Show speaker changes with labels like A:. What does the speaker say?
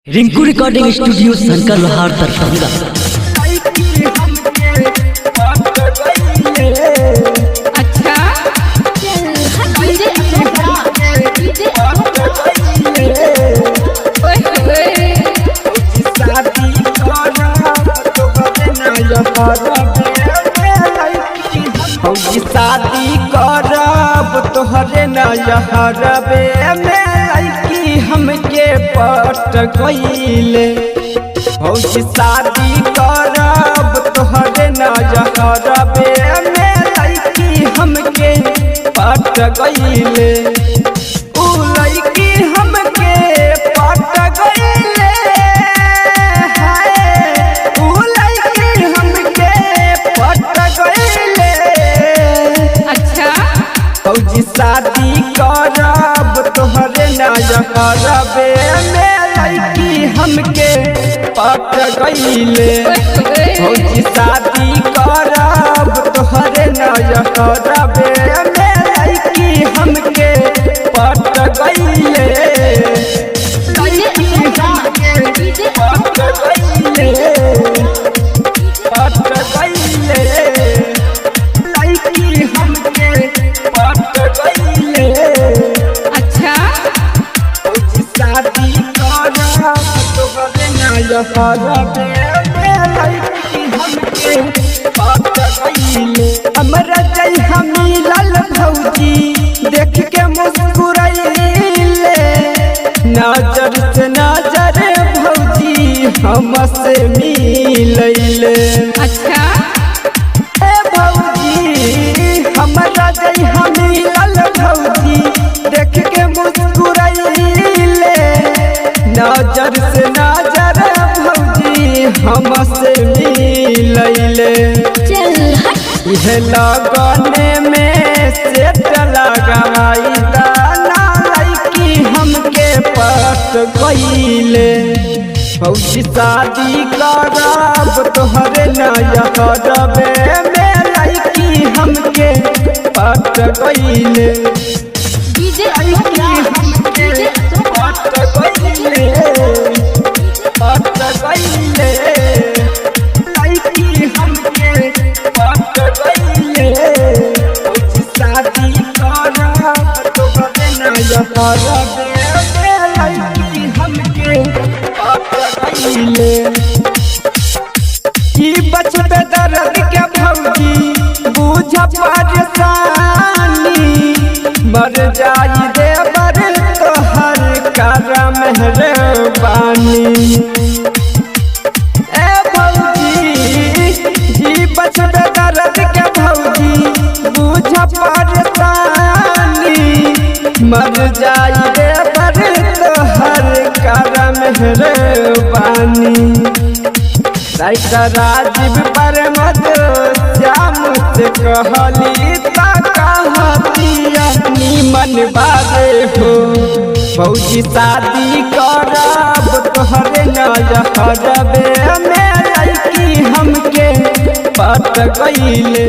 A: Rinku recording studio Shankar लोहार दरभंगा।
B: अच्छा।
C: DJ Ashok Raj, DJ Ashok Raj.
B: ओए होए।
D: शादी करब तोहरे नहरबे में लड़की हमके पट गईले। भौजी शादी करब तोहरे नहरबे में लड़की हमके पट गईले। उ लड़की हमके पट गईले, हाय उ लड़की हमके पट गईले।
B: अच्छा।
D: फौजी शादी करब तोहरे नहरबे में लड़की हमके पट गईले।
B: ओए होए।
D: फौजी शादी करब तोहरे नहरबे में लड़की हमके पट गईले।
C: डीजे अशोक राज, डीजे
D: पट गईले, पट गईले, लड़की हमके पट गईले।
B: अच्छा।
D: शादी करब तोहरे नहरबे में लड़की हमके पट गईले। हमरा जइहा मिलल भौजी देख के मुस्कुरैले, नजर से नजर भौजी हमसे मिलैले।
B: अच्छा।
D: ए भौजी हमरा जइहा मिलल भौजी देख के मुस्कुरैले, नजर से नजर भौजी हमसे मिलैले।
C: चल हट।
D: इहे लगने में सेट लगाई दाना लड़की हमके पट गईले। भौजी शादी करब तोहरे नहरबे में लड़की हमके पट गईले।
C: DJ Ashok Raj, DJ Ashok Raj.
D: पट गईले, पट गईले, लड़की हमके पट गईले। भौजी शादी करब तोहरे नहरबे में लड़की हमके पट गईले। की बचबे दर्द के भौजी बुझ परेशानी, मर जाई देवर तोहर कर मेहरबानी। ए भौजी जी बचबे दर्द के भौजी बुझ परेशानी, मर जाई देवर तोहर कर मेहरबानी। राइटर राजीव परमद श्याम से कहली ता कहतिया निमन बारे हो। भौजी शादी करब तोहरे नहरबे में लड़की हमके पट गईले।